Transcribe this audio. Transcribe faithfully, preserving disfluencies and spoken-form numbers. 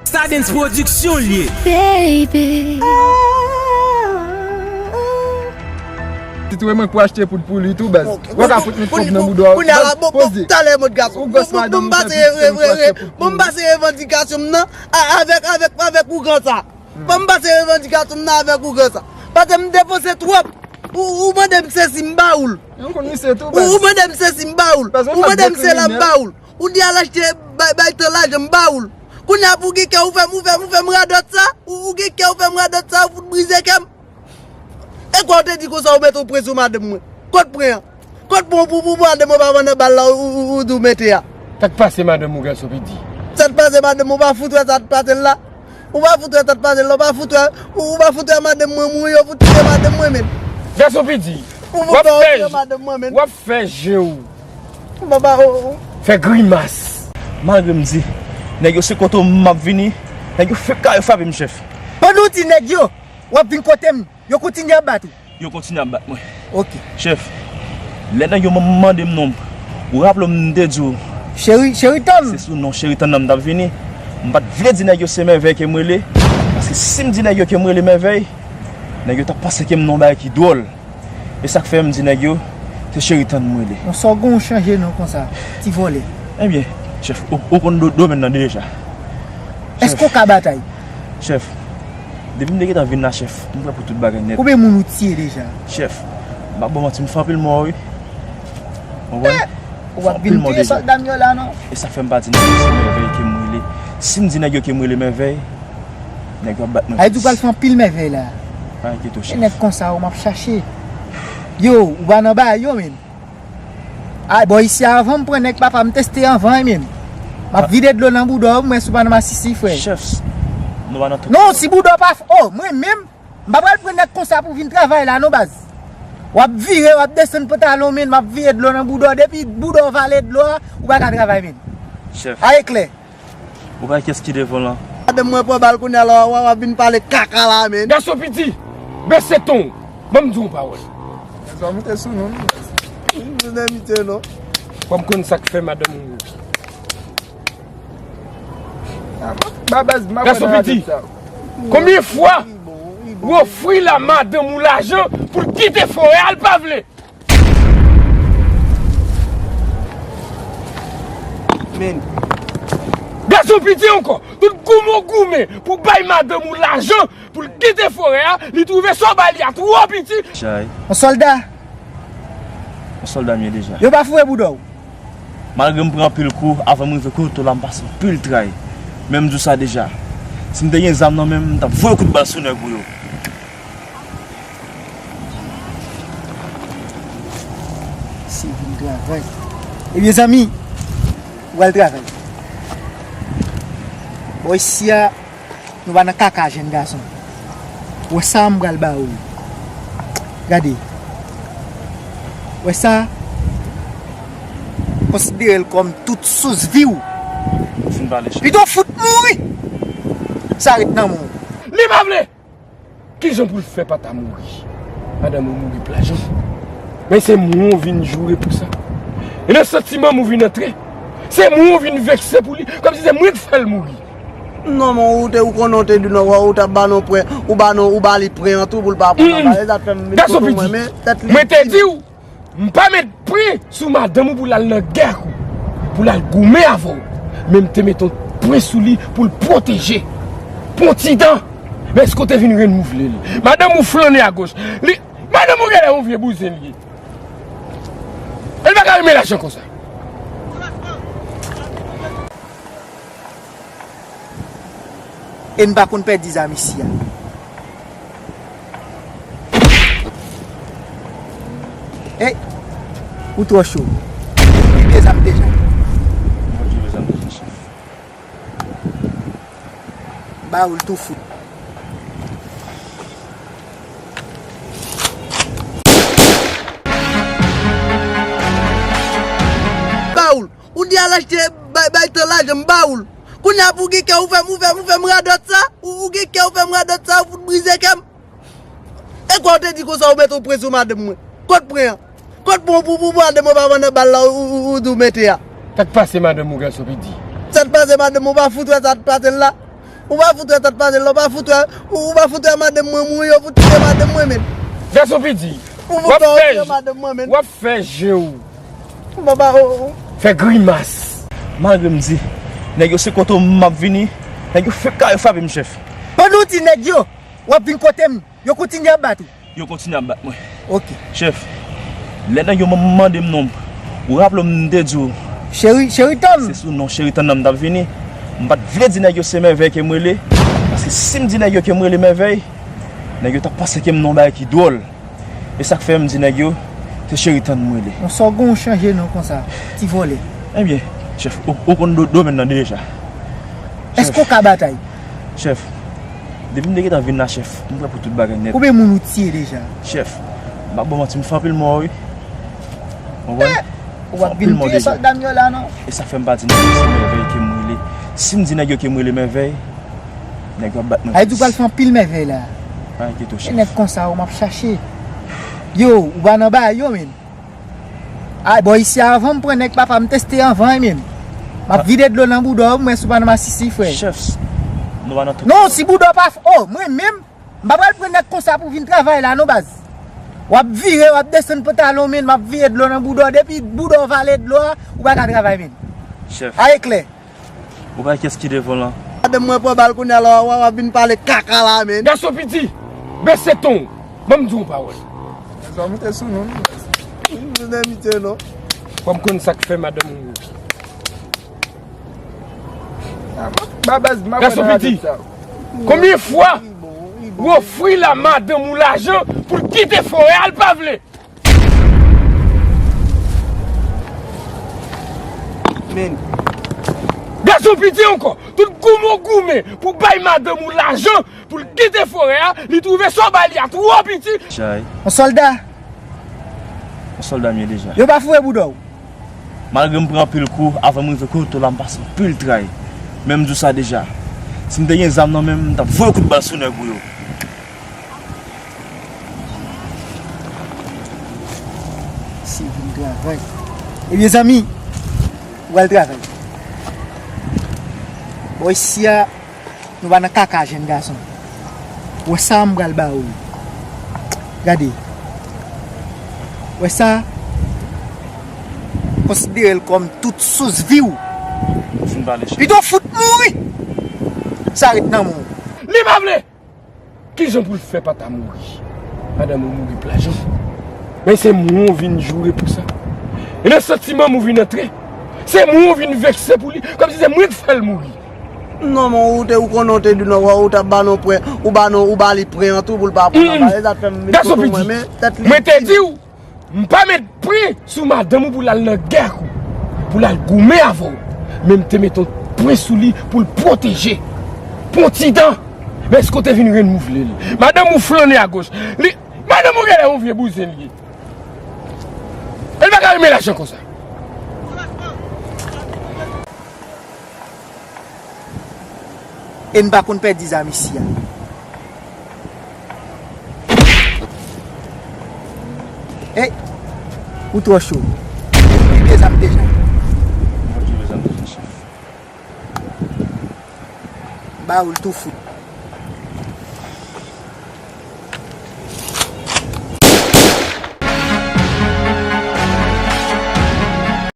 Stardens Production l ye. Baby. Ti tou e mwen k pou achte poud pou li tou, baz. Ou ka fout met kòb nan bouda w. Kounye a la, bon, bon, talè mòd gason. Bon, bon, bon, m pase, bon, m pase revandikasyon m nan a- avèk, avèk, avèk ougan sa. Bon, m pase revandikasyon m nan avèk ougan sa. Paske m depanse twòp. Ou, ou mande m sesi, m ba ou l. Ou, ou mande m sesi, m ba ou l. Ou mande m sela, m ba ou l. Ou di al achte bay, bay tan lajan, m ba ou l. Kounye a pou gen kè ou fè m, ou fè m, ou fè m radòt sa. Ou, ou gen kè ou fè m radòt sa, ou fout brize kè m. E kwa ou te di konsa ou mete yon pwen sou madanm mwen? Kot pwen an? Kot pwen pou, pou, pou madanm mwen pa vann nan bal la ou, ou, ou, ou di w mete a? Sa k pase madanm ou, gason piti? Sa k pase madanm ou, ou pa fout wè sa k pase l la? Ou pa fout wè sa k pase l la, ou pa fout wè, ou, ou pa fout wè madanm mwen mouri, yo fout tiye madanm mwen, men. Gason piti, w ap fè, w ap fè je w. Baba, oh, oh. Fè grimas. Malgre m di, nèg yo se kote w m ap vini, nèg yo fèk kare frape m, chèf. Pandan w di nèg yo, w ap vin kote m, yo kontinye ap bat ou? Yo kontinye ap bat mwen. Ok. Chèf, lè nèg yo man- mande m non m, ou raple w m te di w, Cheri, Cheri Tann. Se sou non Cheri Tann nan m t ap vini. M pa t vle di nèg yo se Mèvèy ke m rele, paske si m di nèg yo ke m rele Mèvèy, nèg yo t ap panse ke m nan yon bagay ki dwòl. E sa k fè m di nèg yo, se Cheri Tann m rele. Bon, sa w gen w chanje non konsa, ti vòlè? Ebyen, chèf, ou, ou konn do- domèn nan deja. Èske w ka batay? Chèf, depi m te gentan vin la, chèf, m prè pou tout bagay nèt. Konbyen moun ou tiye deja? Chèf, m pa ba w manti, m fè anpil mò, wi. Konprann? Ou ap vin touye sòlda m yo la, non? E sa fè m pa di nèg yo se Mèvèy ke m rele. Si m di nèg yo ke m rele Mèvèy, nèg yo ap bat mwen. Ay, di w pral fè anpil mèvèy la. Pa enkyete w, chèf. E nèg konsa yo m ap chache. Yo, ou pa nan bagay yo, menm. Ay, bò isi a, anvan m pran nèg papa m teste anvan, menm. M ap vide dlo nan bouda w, mwen si w pa nan masisi, frè. Chèf, nou pa nan tout. Non, si bouda w pa f-, oh, mwen menm, m pa pral pran nèg konsa pou vin travay la, non, baz. W ap vire, w ap desann pantalon, menm, m ap vide dlo nan bouda w, depi bouda w vale dlo a, ou pa ka travay, menm. Chèf. A eklè. Ou pa kiyès ki devan lan? Madanm mwen pran bal kounye a la, w ap vin pale kaka la, menm. Gason piti, bese ton w. Ban m di w yon pawòl. Sa moute sou nou, non. Nou nan mitye, non. Fò m konn sa k fè madanm ou mouri. Gason piti, konbyen fwa ou ofri la madanm ou lajan pou l kite forè a, l pa vle? Men. Gason piti ankò, tout goumen w goumen pou bay madanm ou lajan pou l kite forè a, li twouve sa w ba li a twò piti. Chay. Yon sòlda. Yon sòlda m ye deja. Yo pa foure bouda w. Malgre m pran anpil kou, avan m rive kote w la, m pase anpil tray. Men m di w sa deja. Si m te gen zam nan men m, m t ap voye kout bal sou nèg ou yo. Se vin travay. Ebyen, zanmi, ou al travay. Bò isi a, nou pa nan kaka, jèn gason. Wè sa m pral ba ou. Gade. Wè sa. Konsidere l kòm tout sous vi w. Ou fin pale, chèf. Pito fout mouri. Sa ret nan men w. Li pa vle. Kijan pou l fè pa ta mouri? Madanm ou mouri plajan. Men se mwen w vin joure pou sa. E nan santiman m ou vin antre. Se mwen w vin vekse pou li. Kòmsi se mwen k fè l mouri. Non, men ou te, ou konnen w te di non, ou t ap ba non pwen, ou ba non, ou ba li pwen an tou pou l pa pran nan bagay, sa t fè m vin kote w mwen, men tèt li. Mwen te di w, m pa met pwen sou madanm ou pou l al nan gè ak ou, pou l al goumen avè w. Men m te met yon pwen sou li pou l pwoteje. Pou yon ti tan. Men èske w te vin renouvle li? Madanm ou flannen agoch. Li, madanm ou genlè yon vye bouzen li ye. E l pa ka renmen lajan konsa. E n pa konn pèdi zam isi a. Ey, ou twò cho. Ou bliye zam deja. Mwen bliye zam deja, chèf. Ba ou l tou fout. Ba ou l. Ou di al achte bay, bay tan lajan, m ba ou l. Kounye a pou gen kè ou fè m, ou fè m, ou fè m radòt sa. Ou, ou gen kè ou fè m radòt sa, ou fout brize kè m. E kwa ou te di konsa ou mete yon pwen sou madanm mwen? Kot pwen an? Kot pwen pou, pou, pou madanm mwen pa vann nan bal la ou, ou, ou, ou di w mete a? Sa k pase madanm ou, gason piti? Sa k pase madanm mwen, ou pa fout wè sa k pase l la? Ou pa fout wè tèt madanm lan, ou pa fout wè, ou, ou pa fout wè madanm mwen mouri, yo fout tiye madanm mwen, men. Gason piti, w ap fè, w ap fè je w. Baba, o, o. Fè grimas. Malgre m di nèg yo se kote w m ap vini, nèg yo fenk kare frape m, chèf. Pandan w di nèg yo, w ap vin kote m, yo kontinye ap bat ou. Yo kontinye ap bat mwen. Ok. Chèf, lè nèg yo man-, mande m non m, ou raple w m te di w, Cheri, Cheritan. Se sou non Cheritan nan m t ap vini. M pa t vle di nèg yo se Mèvèy ke m rele, paske si m di nèg yo ke m rele Mèvèy, nèg yo t ap panse ke m nan yon bagay ki dwòl. E sa k fè m di nèg yo, se Cheritan m rele. Bon, sa w gen w chanje non konsa, ti vòlè? Ebyen, chèf, ou, ou konn do-, domèn nan deja. Èske w ka batay? Chèf, depi m te gentan vin la, chèf, m prè pou tout bagay nèt. Konbyen moun ou tiye deja? Chèf, m pa ba w manti, m fè anpil mò, wi. Ou konprann? Eh, w ap vin tiye sòlda m yo la, non? E sa fè m pa di nèg yo se Mèvèy ke m rele. Si m di nèg yo ke m rele Mèvèy, nèg yo ap bat mwen. Ay, di w pral fè anpil mèvèy la. Pa enkyete w, chèf. E nèg konsa yo m ap chache. Yo, ou pa nan bagay yo, men. Ay, bò isi a, avan m pran nèg papa m teste anvan, men. M ap vide dlo nan bouda w, mwen si w pa nan masisi, frè. Chèf, nou pa nan tout. Non, si bouda w pa f-, oh, mwen menm, m pa pral pran nèg konsa pou vin travay la, non, baz. W ap vire, w ap desann pantalon, men, m ap vide dlo nan bouda w. Depi bouda w vale dlo a, ou pa ka travay, men. Chèf. Ay, klè. Ou pa kiyès ki devan lan? Madanm mwen pran bal kounye a la, w ap vin pale kaka la, men. Gason piti, bese ton w. Ban m di w yon pawòl. Sa moute sou nou, non. Nou nan mitye, non. Fò m konn sa k fè madanm ou mouri. Gason piti, konbyen fwa ou ofri la madanm ou lajan pou l kite forè a, l pa vle? Men. Gason piti ankò, tout goumen w goumen pou bay madanm ou lajan pou l kite forè a, li twouve sa w ba li a twò piti. Chay. Yon sòlda. Yon sòlda m ye deja. Yo pa foure bouda w. Malgre m pran anpil kou, avan m rive kote w la, m pase anpil tray. Men m di w sa deja. Si m te gen zam nan men m, m t ap voye kout bal sou nèg ou yo. Si vin travay. Ebyen, zanmi, ou al travay. Bò isi a, nou pa nan kaka, jèn gason. Wè sa m pral ba ou. Gade. Wè sa. Konsidere l kòm tout sous vi w. Ou fin pale, chèf. Pito fout mouri. Sa ret nan men w. Li pa vle. Kijan pou l fè pa ta mouri? Madanm ou mouri plajan. Men se mwen w vin joure pou sa. E nan santiman m ou vin antre. Se mwen w vin vekse pou li. Kòmsi se mwen k fè l mouri. Non, men ou te, ou konnen w te di non, ou t ap ba non pwen, ou ba non, ou ba li pwen an tou pou l pa pran nan bagay, sa fè m vin kote w mwen, men tèt li. Mwen te di w, m pa met pwen sou madanm ou pou l al nan gè ak ou, pou l al goumen avè w. Men m te met yon pwen sou li pou l pwoteje. Pou yon ti tan. Men èske w te vin renouvle l? Madanm ou flannen agoch. Li, madanm ou genlè yon vye bouzen li ye. E l pa ka renmen lajan konsa. E n pa konn pèdi zam isi a. Ey! Ou twò cho. Ou bliye zam deja. M ap bliye zam deja, chèf. Ba ou l tou fout.